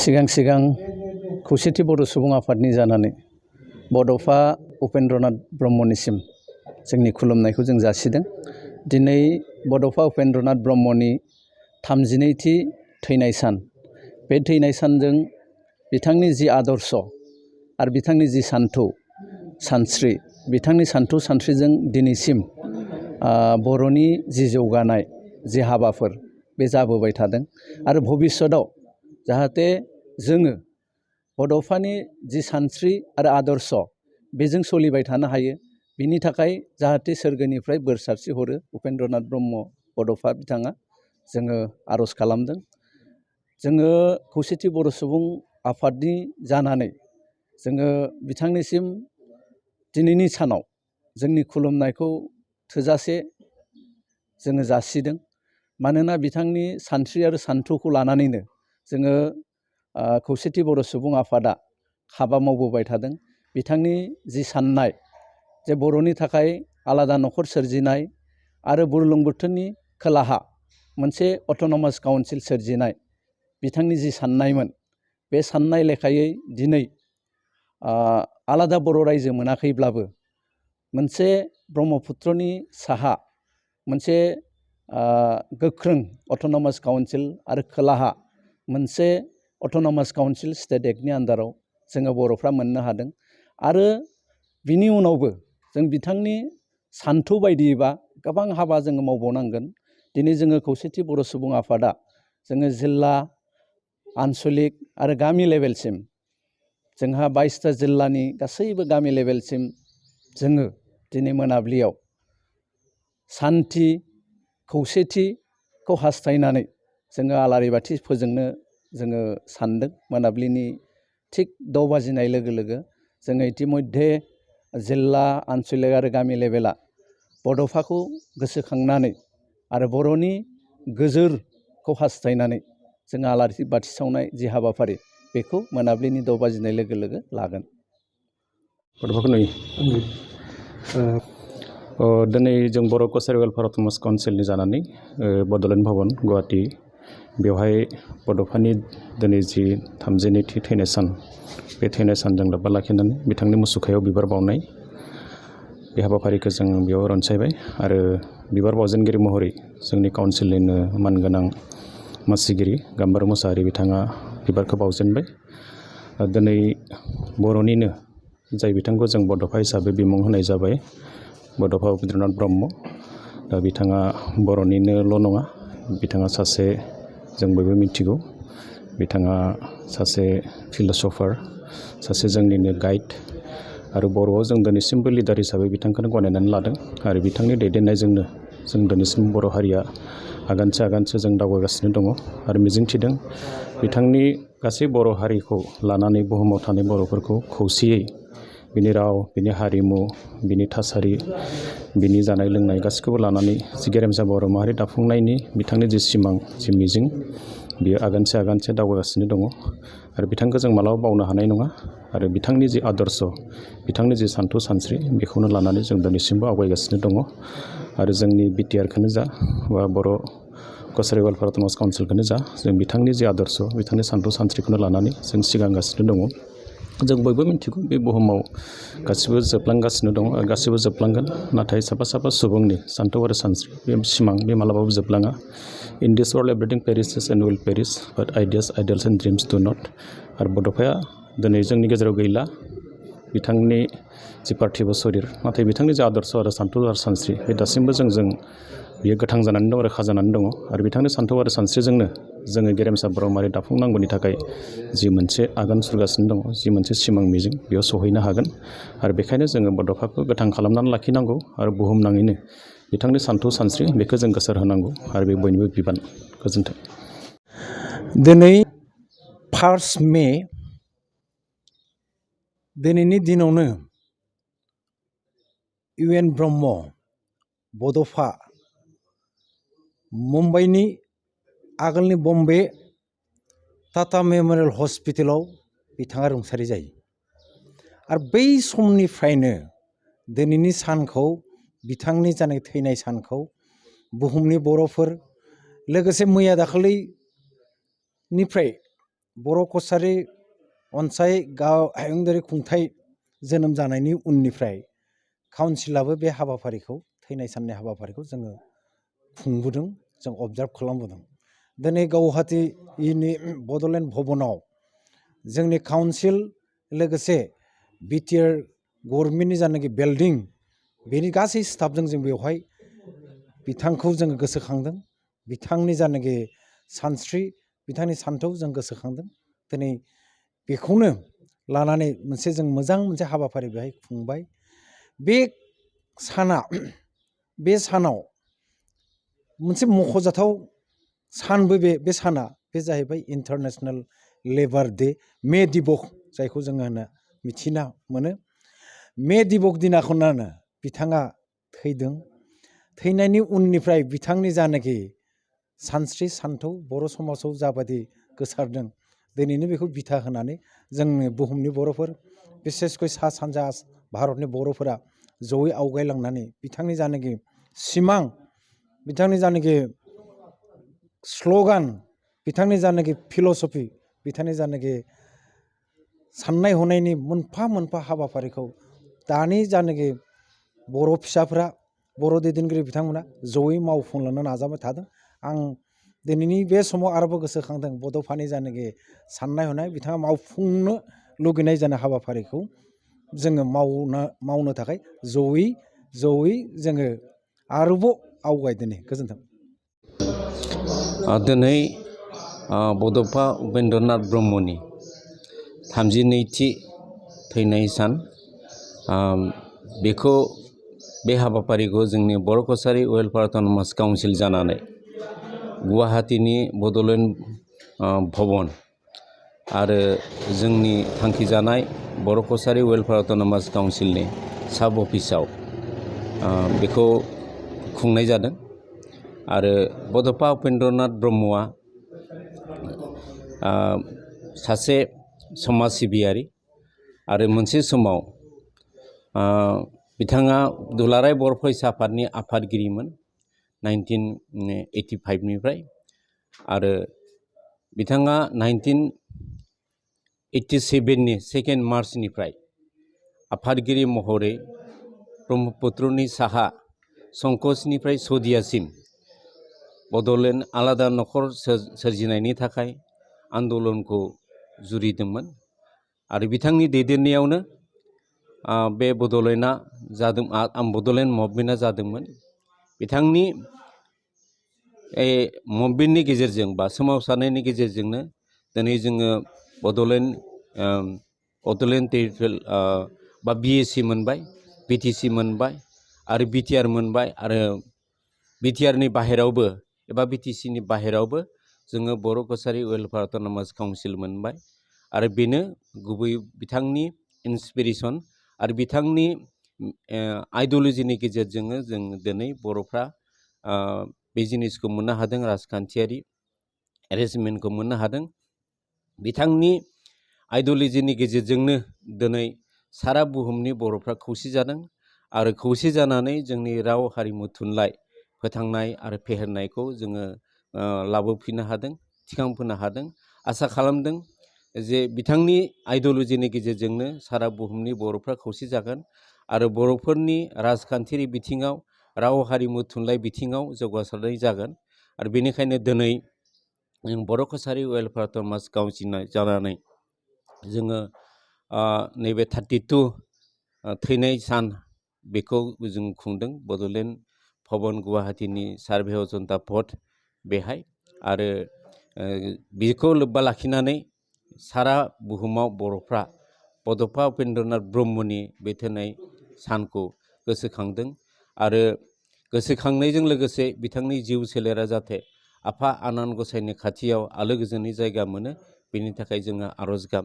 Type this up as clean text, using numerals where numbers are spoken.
सिगां सिगां खौसेथि बर' सुबुं आफादनि जानानै बड'फा उपेन्द्रनाथ ब्रह्मनिसिम जोंनि खुलुमनायखौ जों जासिदों। दिनै बड'फा उपेन्द्रनाथ ब्रह्मनि 32थि थैनाय सान। बे थैनाय सानजों बिथांनि जि आदर्श आरो बिथांनि जि सान्थौ सानस्रि, बिथांनि सान्थौ सानस्रिजों दिनैसिम बर'नि जि जौगानाय जि हाबाफोर बे जाबोबाय थादों आरो भबिष्यतआव जाहाथे जोङो बड'फानि जि सानस्रि आरो आदर्श बेजों सोलिबाय थानो हायो, बिनि थाखाय जाहाथे सोरगोनिफ्राय बोर सारस्रि हरो उपेन्द्रनाथ ब्रह्म बड'फा बिथाङा, जोङो आर'ज खालामदों। जोङो खौसेथि बर' सुबुं आफादनि जानानै जोङो बिथांनिसिम दिनैनि सानाव जोंनि खुलुमनायखौ थोजासे जोङो जासिदों। मानोना बिथांनि सानस्रि आरो सान्थौखौ लानानैनो जोङो खौसेथि बर' सुबुं आफादा हाबा मावबोबाय थादों। बिथांनि जि साननाय जे बर'नि थाखाय आलादा न'खर सोरजिनाय आरो बुरलुंबुथुरनि खोलाहा मोनसे अट'नमास काउन्सिल सोरजिनाय, बिथांनि जि साननायमोन, बे साननाय लेखायै दिनै आलादा बर' रायजो मोनाखैब्लाबो मोनसे ब्रह्मपुत्रनि साहा मोनसे गोख्रों अट'नमास काउन्सिल आरो खोलाहा मोनसे अट'नमास काउन्सिल स्टेट एक्टनि आन्दाराव जोङो बर'फ्रा मोननो हादों। आरो बिनि उनावबो जों बिथांनि सान्थौ बायदियैबा गोबां हाबा जोङो मावबावनांगोन। दिनै जोङो खौसेथि बर' सुबुं आफादा जोङो जिल्ला, आन्सलिक आरो गामि लेभेलसिम जोंहा 22टा जिल्लानि गासैबो गामि लेभेलसिम जोङो दिनै मोनाबिलियाव सान्थि खौसेथिखौ हास्थायनानै जोङो आलारि बाथि फोजोंनो जोङो सानदों। मोनाबिलिनि थिग 6 बाजिनाय लोगो लोगो जोङो इतिमध्य जिल्ला, आन्सलिक आरो गामि लेभेला बड'फाखौ गोसोखांनानै आरो बर'नि गोजोरखौ हास्थायनानै जोङो आलारि बाथि सावनाय जि हाबाफारि, बेखौ मोनाबिलिनि 6 बाजिनाय लोगो लोगो लागोन। बड'फाखौ नुयो। दिनै जों बर' कसारि वेलफेयार अट'नमास काउन्सिलनि जानानै बड'लेण्ड भवन गुवाहाटि, बेवहाय बड'फानि दिनै जि 32थि थैनाय सान, बे थैनाय सानजों लोब्बा लाखिनानै बिथांनि मुसुखायाव बिबार बावनाय बे हाबाफारिखौ जों बेयाव रनसायबाय। आरो बिबार बावजेनगिरि महरै जोंनि काउन्सिलनिनो मानगोनां मासिगिरि गाम्बारि मुसाहारि बिथाङा बिबारखौ बावजेनबाय। दिनै बर'निनो जाय बिथांखौ जों बड'फा हिसाबै बिमुं होनाय जाबाय, बड'फा उपेन्द्रनाथ ब्रह्म, दा बिथाङा बर'निनोल' नङा, बिथाङा सासे, जों बयबो मिथिगौ, बिथाङा सासे फिल'सफार, सासे जोंनिनो गाइड। आरो बर'आव जों दिनैसिमबो लिडार हिसाबै बिथांखौनो गनायनानै लादों। आरो बिथांनि दैदेननायजोंनो जों दिनैसिम बर' हारिया आगानसे आगानसे जों दावगागासिनो दङ। आरो मिजिंथिदों बिथांनि गासै बर' हारिखौ लानानै बुहुमाव थानाय बर'फोरखौ खौसेयै बिनि राव, बिनि हारिमु, बिनि थासारि, बिनि जानाय लोंनाय गासैखौबो लानानै जि गेरेमसा बर' माहारि दाफुंनायनि बिथांनि जि सिमां, जि मिजिं, बियो आगानसे आगानसे दावगागासिनो दङ। आरो बिथांखौ जों मालाबा बावनो हानाय नङा। आरो बिथांनि जि आदर्श, बिथांनि जि सान्थौ सानस्रि, बेखौनो लानानै जों दिनैसिमबो आवगायगासिनो दङ। आरो जोंनि बिटिआरखौनो जा बा बर' कसारि वेलफेयार अट'नमास काउन्सिलखौनो जा, जों बिथांनि जि आदर्श, बिथांनि सान्थौ सानस्रिखौनो लानानै जों सिगांगासिनो दङ। जों बयबो मिथिगौ बे बुहुमाव गासिबो जोबलांगासिनो दङ आरो गासिबो जोबलांगोन। नाथाय साफा साफा सुबुंनि सान्थौ आरो सानस्रि, बे सिमां, बे मालाबाबो जोबलाङा। In this world everything perishes and will perish, but ideas, ideals and dreams do not. आरो बड'फाया दिनै जोंनि गेजेराव गैला, बिथांनि जि पार्थिब शरीर, नाथाय बिथांनि जि आदर्श आरो सान्थौ आरो सानस्रि, बे दासिमबो जोंजों बियो गोथां जानानै दं, रोखा जानानै दङ। आरो बिथांनि सान्थौ आरो सानस्रिजोंनो जोङो गेरेमसा बर' माहारि दाफुंनांगौनि थाखाय जि मोनसे आगान सुरगासिनो दङ, जि मोनसे सिमां मिजिं, बेयाव सहैनो हागोन। आरो बेखायनो जोङो बड'फाखौ गोथां खालामनानै लाखिनांगौ आरो बुहुमनाङैनो बिथांनि सान्थौ सानस्रि, बेखौ जों गोसार होनांगौ। आरो बे बयनिबो बिबान। गोजोन्थों। दिनै 1 मे, दिनैनि दिनावनो UN ब्रह्म बड'फा मुम्बाइनि आगोलनि बम्बे टाटा मेम'रियेल हस्पिटालाव बिथाङा रुंसारि जायो। आरो बै समनिफ्रायनो दिनैनि सानखौ, बिथांनि जानाय थैनाय सानखौ बुहुमनि बर'फोर, लोगोसे मैया दाखालिनिफ्राय बर' कसारि अनसाय हायुंआरि खुंथाइ जोनोम जानायनि उननिफ्राय काउन्सिलाबो बे हाबाफारिखौ थैनाय साननि हाबाफारिखौ जोङो खुंबोदों, जों अबजार्भ खालामबोदों। दिनै गुवाहाटीनि बड'लेण्ड भबनाव जोंनि काउन्सिल लोगोसे बिटिआर गभर्नमेन्टनि जानाखि बिल्डिं बेनि गासै स्टाफजों जों बेवहाय बिथांखौ जोङो गोसोखांदों। बिथांनि जानाखि सानस्रि, बिथांनि सान्थौ जों गोसोखांदों। दिनै बेखौनो लानानै जों मोजां मोनसे हाबाफारि बेहाय खुंबाय। बे सानाव मोनसे मख'जाथाव सानबो बे साना बे जाहैबाय इन्टारनेशनेल लेबार डे, मे दिबक जायखौ जोङो मिथिना मोनो। मे दिबक दिनाखौनो बिथाङा थैदों। थैनायनि उननिफ्राय बिथांनि जानाखि सानस्रि सान्थौ बर' समाजाव जाबादि गोसारदों, दिनैनो बेखौ बिथा होनानै जोंनि बुहुमनि बर'फोर, बिसेसकै सा सानजा भारतनि बर'फोरा जयै आवगायलांनानै बिथांनि जानाखि सिमां, बिथांनि जानाखि स्ल'गान, बिथांनि जानाखि फिल'सफि, बिथांनि जानाखि साननाय हनायनि मोनफा मोनफा हाबाफारिखौ दानि जानाखि बर' फिसाफ्रा, बर' दैदेनगिरि बिथांमोना जयै मावफुंलांनो नाजाबाय थादों। आं दिनैनि बे समाव आरोबाव गोसोखांदों बड'फानि जानाखि साननाय हनाय, बिथाङा मावफुंनो लुगैनाय जानाय हाबाफारिखौ जोङो मावनो थाखाय जयै जोङो आरोबाव आवगायदिनि। गोजोन्थों। दिनै बड'फा उपेन्द्रनाथ ब्रह्मनि 32थि थैनाय सान। बे हाबाफारिखौ जोंनि बर' कसारि वेलफेयार अट'नमास काउन्सिल जानानै गुवाहाटीनि बड'लेण्ड भवन आरो जोंनि थांखिजानाय बर' कसारि वेलफेयार अट'नमास काउन्सिलनि साब अफिसाव बेखौ खुंनाय जादों। आरो बड'फा उपेन्द्रनाथ ब्रह्मआ सासे समाज सिबियारि आरो मोनसे समाव बिथाङा दुलाराय बर' फरायसा आफादनि आफादगिरिमोन 1985 निफ्राय। आरो बिथाङा 1987 नि 2 मार्चनिफ्राय आफादगिरि महरै ब्रह्मपुत्रनि साहा संकसनिफ्राय सदियासिम बड'लेण्ड आलादा नखर सोरजिनायनि थाखाय आन्दलनखौ जुरिदोंमोन। आरो बिथांनि दैदेननायावनो बे बड'लेण्डआ जादों, बड'लेण्ड मुभमेन्टआ जादोंमोन। बिथांनि मुभमेन्टनि गेजेरजों बा सोमावसारनायनि गेजेरजोंनो दिनै जोङो बड'लेण्ड टेरिटरियेल बा बिएसि मोनबाय, बिटिसि मोनबाय आरो बिटिआर मोनबाय। आरो बिटिआरनि बाहेरावबो एबा बिटिसिनि बाहेरावबो जोङो बर' कसारि वेलफेयार अट'नमास काउन्सिल मोनबाय। आरो बेनो गुबै बिथांनि इन्सपिरेसन आरो बिथांनि आइडिय'लजिनि गेजेरजोंनो जों दिनै बर'फ्रा बे जिनिसखौ मोननो हादों, राजखान्थियारि एरेन्जमेन्टखौ मोननो हादों। बिथांनि आइडिय'लजिनि गेजेरजोंनो दिनै सारा बुहुमनि बर'फ्रा खौसे जादों आरो खौसे जानानै जोंनि राव हारिमु थुनलाइ फोथांनाय आरो फेहेरनायखौ जोङो लाबोफिननो हादों, थिखांफिननो हादों। आसा खालामदों जे बिथांनि आइडिय'लजिनि गेजेरजोंनो सारा बुहुमनि बर'फ्रा खौसे जागोन आरो बर'फोरनि राजखान्थियारि बिथिङाव, राव हारिमु थुनलाइ बिथिङाव जौगासारनाय जागोन। आरो बेनिखायनो दिनै बर' कसारि वेलफेयार अट'नमास काउन्सिल जानानै जोङो नैबे 32 थैनाय सान बेखौ जों खुंदों बड'लेण्ड भवन गुवाहाटीनि सार्भे अजन्ता पथ बेहाय। आरो बेखौ लोब्बा लाखिनानै सारा बुहुमाव बर'फ्रा बड'फा उपेन्द्रनाथ ब्रह्मनि बे थैनाय सानखौ गोसोखांदों। आरो गोसोखांनायजों लोगोसे बिथांनि जिउ सोलेरा जाहाथे आफा आनान गसाइनि खाथियाव आलो गोजोननि जायगा मोनो, बेनि थाखाय जोङो आर'ज गाबो।